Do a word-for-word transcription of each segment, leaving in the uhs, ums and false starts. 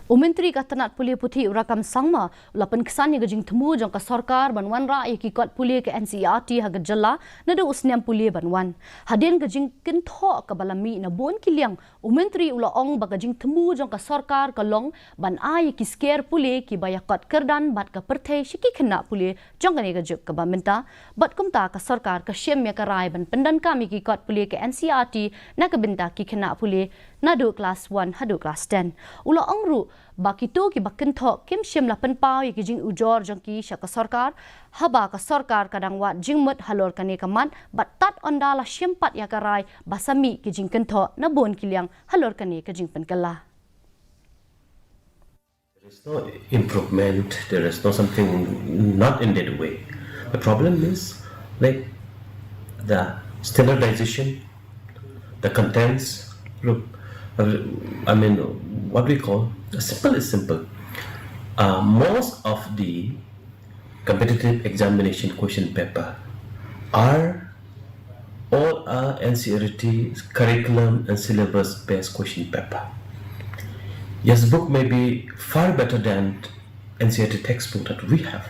U Myntri ka tnat pule puthi u Rakkam Sangma u la pynksan ïa ka jingthmu jong ka sorkar ban wanrah ïa ki kot pule ka N C E R T ha ka jylla naduh u snem pule ban wan. Hadien ka jingkynthoh kaba la mih na bun ki liang, u Myntri u la ong ba ka jingthmu jong ka sorkar ka long ban ai ïa ki skar pule kiba ïa kot kyrdan bad ka pyrthei sha ki khynnah pule jong kane ka juk kaba mynta. Bad kumta ka sorkar ka shim ïa ka rai ban pyndonkam ïa ki kot pule ka N C E R T na ka bynta ki khynnah pule naduh klas one haduh klas ten. U la ong ruh ba kito kiba kynthoh kim shym la pynpaw ïa ki jingujor jong ki sha ka sorkar, haba ka sorkar ka dang wad jingmut halor kane ka mat, bad tad ynda la shim pat ïa ka rai ba sa mih ki jingkynthoh na bun ki liang halor kane ka jingpynkylla. There is no improvement, there is no something, not in that way. The problem is like the standardization, the contents. Look, uh, I mean, what we call simple is simple. Uh, most of the competitive examination question paper are all are N C E R T curriculum and syllabus based question paper. Yes, book may be far better than N C E R T textbook that we have.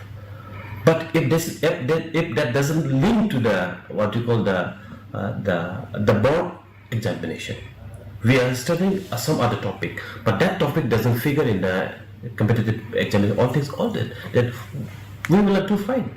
But if this, if that, if that doesn't link to the, what you call the, uh, the, the board examination, we are studying, uh, some other topic, but that topic doesn't figure in the competitive examination. All things, all that, that we will have to find.